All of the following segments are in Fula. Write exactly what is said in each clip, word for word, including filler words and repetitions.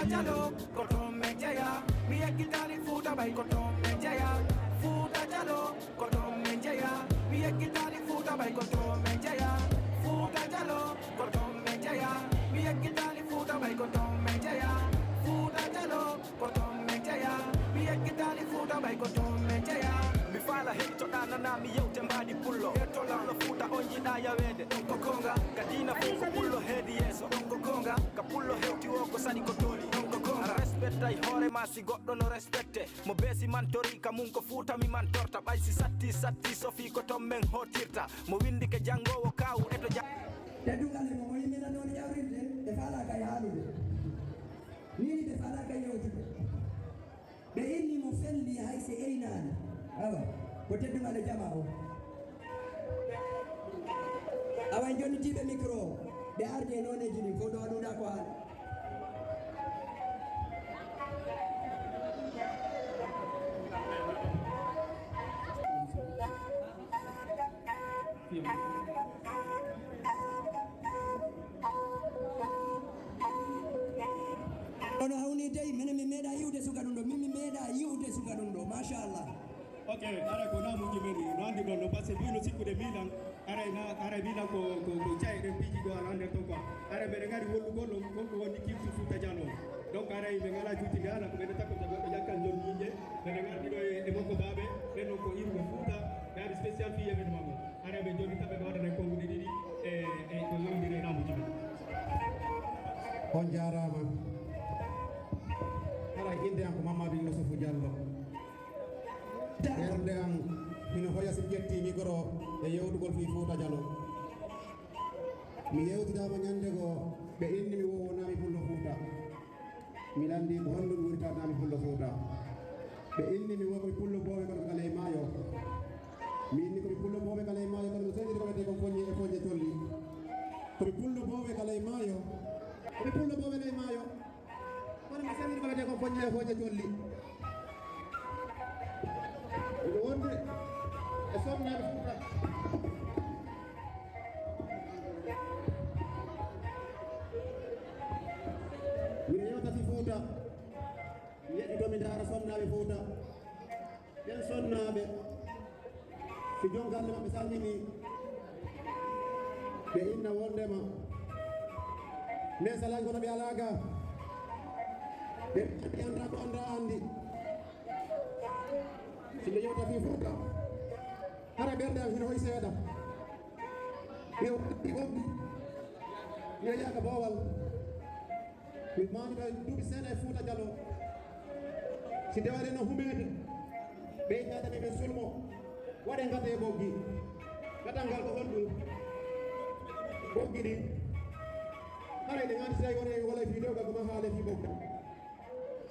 Jalo, ko toon min jeyaa. Mi yeggitaani Fuuta ɓay ko toon min jeyaa. Fuuta Jalo, ko toon min jeyaa. Mi yeggitaani Fuuta ɓay ko toon min jeyaa. Fuuta Jalo, ko toon min jeyaa. Mi yeggitaani Fuuta ɓay ko toon min jeyaa. Fuuta Jalo, ko toon min jeyaa. Mi yeggitaani Fuuta ɓay ko toon min jeyaa. Mi faala heɗitoɗaa nanaa mi yewte mbaadi pullo. Heɗitoɗaa. Pullo Fuuta on yiɗaa yaweede. Ɗon ko goonga. Ka diina fof ko pullo heedi yeeso. Ɗon ko goonga. Ka pullo hewti o ko saɗi ko tooli. Ɗon ko goonga. A respectay hoore ma si goɗɗo no respecte. Mo beesi mantori ka mum ko Fuuta mi mantorta. Ɓay si satti satti sofi ko toon men hootirta. Mo winndike janngoowo kaawu e to ja- Teddungal e mo o yimminanoon yawrinde, ɓe faalaaka e haalude. Nii ɓe faalaaka e yewtude. Ɓe inni mo felli hay si eynaani. Awa, ko teddungal e jamaa o. Awa, en jonnitiiɓe micro o. Ɓe ardi e nooneeji ɗin, fof ɗo ɗuuɗa ko haali. Ono hawni dey, minen mi meeɗa yi'ude suka ɗum ɗo, min mi meeɗa yi'ude suka ɗum ɗo, machallah. Ok, ara ko naamuuji men, no anndi ɗon no, parce que ɗum no sikkude Milan, ara na, ara Milan ko, ko, ko caye ɗen piiji ɗo ala nder ton quoi. Ara mbeɗa ngari wollugol on, on ko woni Kifsi Fuuta Jallo. Donc ara ɓe ngala juutinde ala, ko ɓe takko takko ɓe jakkan jon yinƴe, ɓe ngardi ɗo e, e makko baaɓe, ɓen non ko iruɓe Fuuta, ɓe ari spécial fii événement mo. Ara ɓe joni taɓe ɓe waɗana konnguɗi ɗiɗi e, e ko yowndiri e laamuuji men. On jaaraama. Ara innde am ko Mamadou Youssoufou Diallo. Ɓernde am hino hoya si mi ƴetti micro e yewtugol fii Fuuta Jallo. Mi yewtidaama ñande goo, ɓe inni mi wo wonaa mi pullo Fuuta. Mi lanndii ko honɗum woni ka naa mi pullo Fuuta. Ɓe inni mi wo ko mi pullo boowe kono ka ley maayo. Mi inni ko mi pullo boowe ka ley maayo kono mi sendiri ko wiyetee ko foññe e foññe colli. Ko mi pullo boowe ka ley maayo. Ko mi pullo boowe ley maayo. Kono mi sendiri ko wiyetee ko foññe e foññe colli. Miɗo wonde e sonnaaɓe Fuuta. Miɗo yewta fii Fuuta. Mi yeɗɗito mi ndaara sonnaaɓe Fuuta. Ɓen sonnaaɓe, si jon galle maɓɓe salminii, ɓe inna wondema, mais salay kono ɓe alaa ga. Ɓe ɓe anndaa ko anndaa anndi. Si ɓe yewta fii Fuuta, hara ɓernde am hino hoy seeɗa. Mi o ɓoggi, mi o yaaka boowal. Mi mawnita duuɓi seeɗa e Fuuta Jallo. Si dewere no humeede, ɓe innata mi ɓe sulmo. Waɗe ngate e ɓoggi. Gatal ngal ko honɗum? Ɓoggi ɗin. Haray ɗe nganndi si tawi wona e wala fii dewgal ko ma haale fii ɓoggi.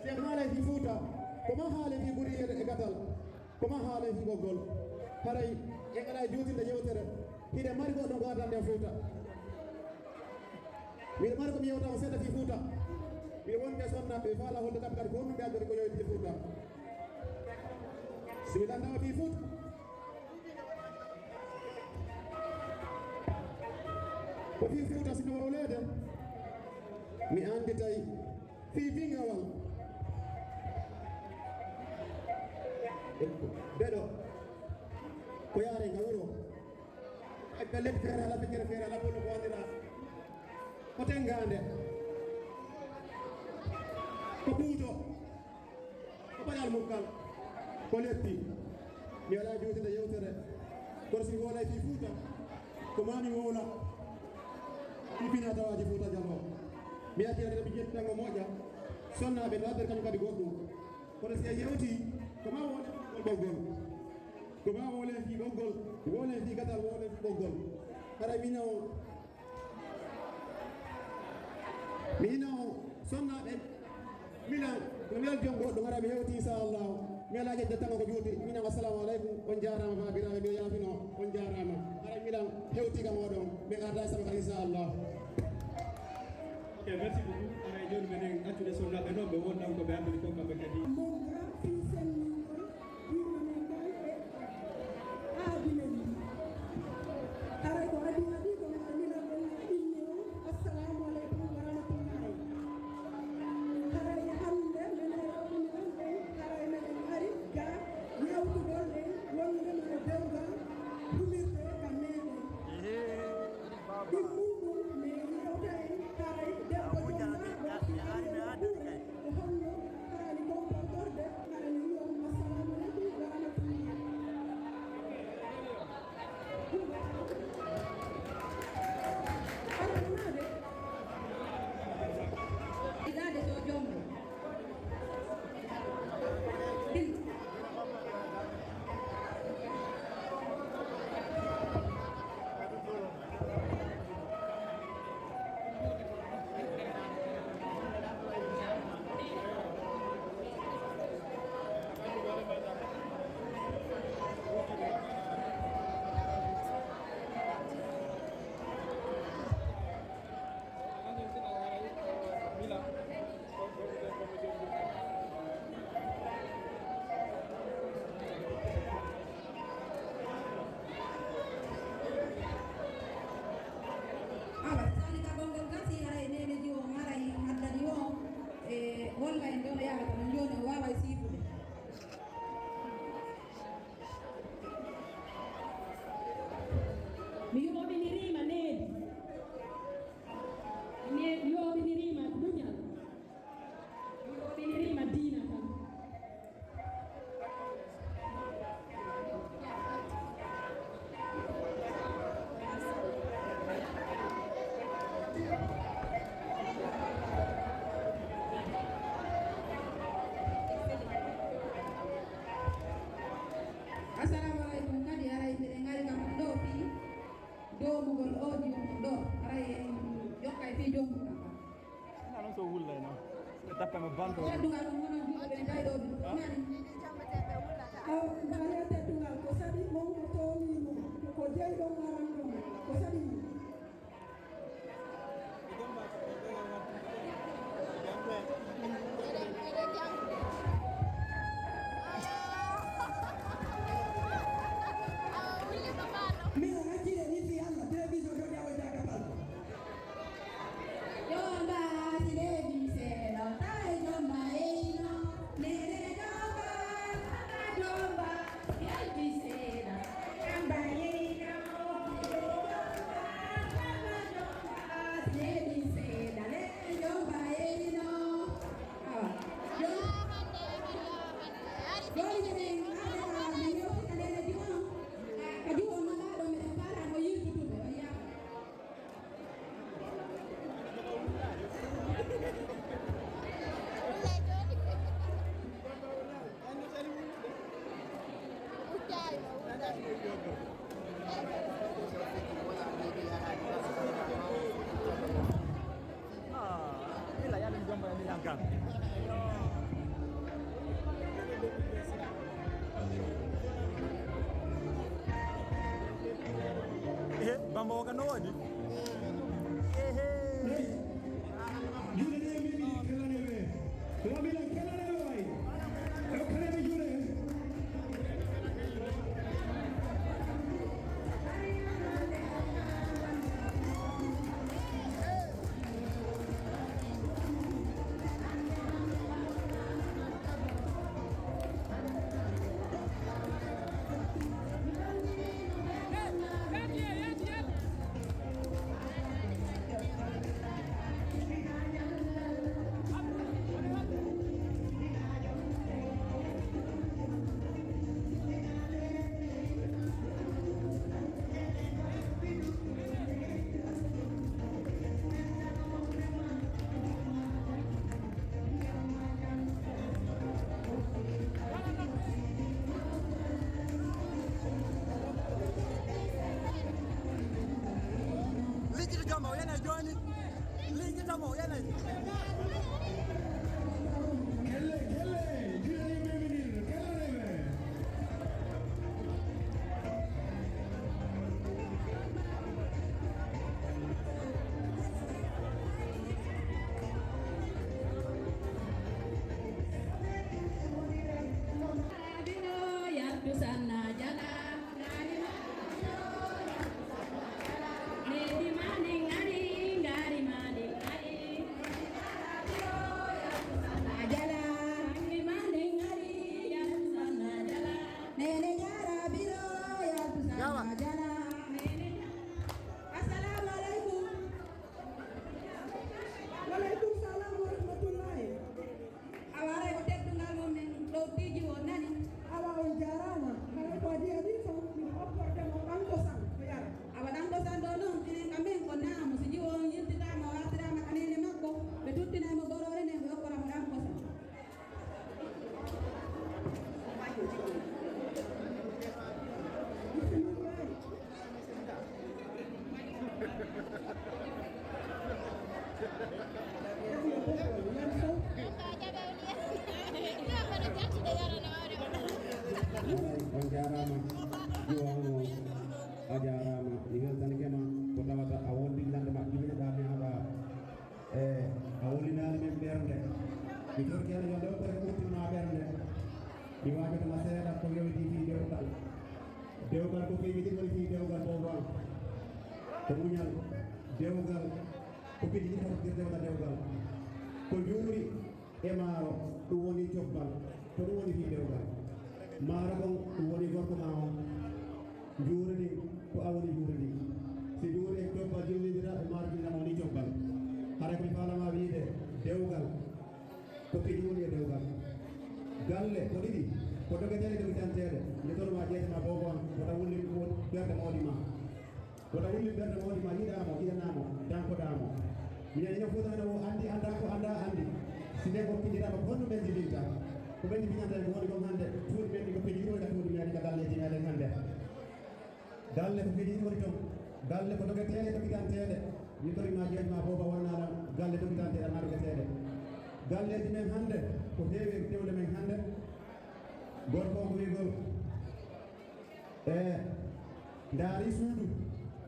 Si en haalay fii Fuuta, ko ma haale fii ɓuri yeede e gatal. Ko ma haale fii ɓoggol. Haray en alaa e juutinde yewtere. Hiɗen mari goɗɗo ko addande Fuuta. Miɗo mari ko mi yewta on seeɗa fii Fuuta. Miɗo wondi e sonnaaɓe, ɓe faala holde kamɓe kadi ko honɗum ɓe anndori ko yowiti e Fuuta. Si mi lanndaama fii Fuuta, ko fii Fuuta si no wowleede, mi annditay fii Bingawal. Beɗo ko yaare nga wuro. Ay pellet feere ala fekkere feere ala bolo ko wandira. Ko tengaande. Ko ɓuuto. Ko paƴal mum kal. Ko leppi. Mi alaa juutinde yewtere. Kono si mi wowlay fii Fuuta, ko maa mi wowla. Fii fina tawaaji Fuuta Jallo. Mi accirani mi ƴettango moƴƴa. Sonnaaɓe no addere kañum kadi goɗɗum. Kono si a yewtii, ko maa wowle fii ɓoggol. Ko maa wowle fii ɓoggol. Wowle fii gatal, wowle fii ɓoggol. Haray mi nawo. Mi hino sonnaaɓe, milan, no nel jom goɗɗo, hara mi hewti, inchallah. Mi alaa ƴetde tan ko juuti. Minan, assalamu aleykum. On jaaraama, baabiraaɓe, mi yaafino. On jaaraama. Hara milan hewti kam oɗon. Mi arda e sabu kadi, inchallah. Ok, merci beaucoup. Hara e jooni meɗen accude sonnaaɓe noon, ɓe wonnan ko ɓe anndiri ko kamɓe kadi. Mon grand fils en Yurmane Kayɓe aadina ɗi. Haray ko adii adii ko min calminal ɗen e inni on. Assalamu aleykum wa rahmatullahi. Haray Jonde. Awa, sani ka gongal gasi, haray neene jiwo maray haddani o, e holla en ɗon o yaarata no jooni o waaway siifude. Mi yooɓiniriima needi. Mi yooɓiniriima muñal. Mi yooɓiniriima diina tan. Assalamu alaikum. Kadi aray mbiɗen ngari kam ɗo fii doomugol audio mum ɗo. Aray en jokkay fii doomugol kam. Ina noon so wullay noon. Ɓe tappa mo banto. Teddungal mum hono juuɗe ɓe tawi ɗo ɗum. Nani? Aw, mbaɗa teddungal ko saɗi mum ko tooni mum. Ko jeyi ɗon aran ɗon. Ko saɗi mum. Min o accire ni fi Allah, télévision to jawo jaga pal. Jomba si lebi seno, tai jomba eino, nere jomba, jomba, yalbi sena. Ah, ila ya ɗum jomba ya milan kan. Ehe, Bamba o kan no waɗi? Ehe. Juuɗe ɗe mimi kelaneɓe. Wamila kelaneɓe way. Kelaneɓe juuɗe. Liggito jomba o yana jooni. Liggito mo o yana. Kelle, kelle, juuɗe meminir, kelle rebe. Mi torki heen yo ɗo koye ɓurtinma ɓernde. Mi waajotoma seeɗa ko yowiti fii dewgal. Dewgal ko fii mi ɗiɗi woni fii dewgal bowal. Ko muñal. Dewgal ko fii ɗiɗi ko dewgal dewgal. Ko njuuri e maaro ɗum woni cobbal. Ko ɗum woni fii dewgal. Maaro kon ɗum woni gorko maa on. Njuuri ɗin ko a woni njuuri ɗin. Si njuuri e cobbal jillindira e maaro ɗin woni cobbal. Hara ko mi faalama wiide dewgal. Ko piiji woni e dewgal. Galle ko ɗiɗi, ko dogeteeɗe dogitanteeɗe. Nde toon ma jeetema boobo am, wota wulli ɓerɗe moodi ma. Wota wulli ɓerɗe moodi ma, yiɗaa mo, yiɗanaa mo, dankoɗaa mo. Minen ina fotani o anndi, annda ko annda, anndi. Si nde ko pijiraama, ko honno ɓen jibinta? Ko ɓen jibinanta ko woni ɗon hannde, tuundi men ɗi ko piiji ɗo e tuundi men ka galleeji meɗen hannde. Galle ko kadi woni toon. Galle ko dogeteeɗe, dogitanteeɗe. Mi tori ma jeeɗ ma booba wonnaa lan galle dogitanteeɗe maa dogeteeɗe. Galleeji men hannde ko heewi e dewle men hannde. Gorko o ko wi'gol e ndaari suudu,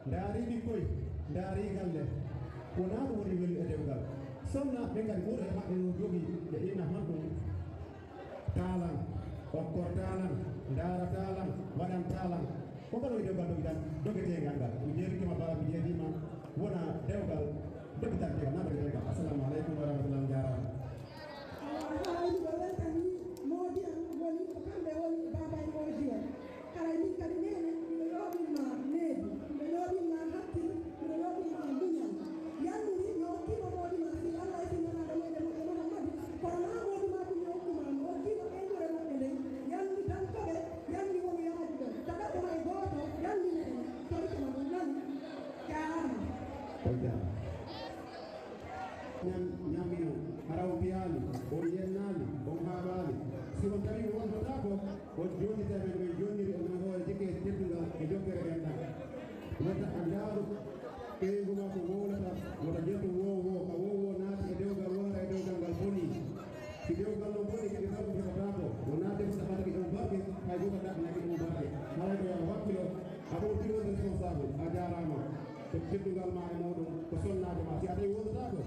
ndaari ɓikkoy, ndaari galle. Wonaa ko woni weli e dewgal. Sonna ɓe kadi ɓuri e maɓɓe no jogii ɓe inna honɗum. Taalan, okkor taalan, ndaara taalan, waɗan taalan. Ko kala e dewgal dogitan, dogeteengal ngal. Mi jeerike ma bala, mi jeedima wona dewgal dogitan dewgal, na dogeteengal. Assalamu aleykum wa rahmatullah, on jaaraama. Awa, haala miɗo weltani moodi am woni ko kamɓe woni baaba e moodi o. Haray min kadi neene miɗo yooɓin ma needi, miɗo yooɓin ma hakkil, miɗo yooɓin ma muñal. Yalniri mi okkima moodi ma fii Allah e fii nulaaɗo meɗen moƴƴo Muhammadu, kono naa moodi ma ɗum mi okkuma mi okkima ɓeynguure maɓɓe nden. Yalniri dankoɓe, yalniri won yaaji ɗon. Taɗaɓo hay gooto, yalniri en, torike ma ɗum nani. Jaaraama. On jaaraama. Ñam-, ñammino, hara o fiyaali, on yennaali, on haaɓaali. Si on tawi on wondotaako, on jonnitay men, men jonniri on e hoore jikke teddungal e jokkere enɗan. Wota a ndaaru ɓeyngu maa ko wowlata, wota ƴettu wowwo, ka wowwo naati e dewgal wonata e dewgal ngal bonii. Si dewgal non bonii, kadi barke heɓataako. Wonaa defata ɓatake on barke, hay gooto ɗaɓɓinaki on barke. Haray ko yo a wakkilo, a ɓurti on responsable, a jaaraama. Ko teddungal maa e mawɗum, ko sonnaade ma. Si a tawi wowlotaako,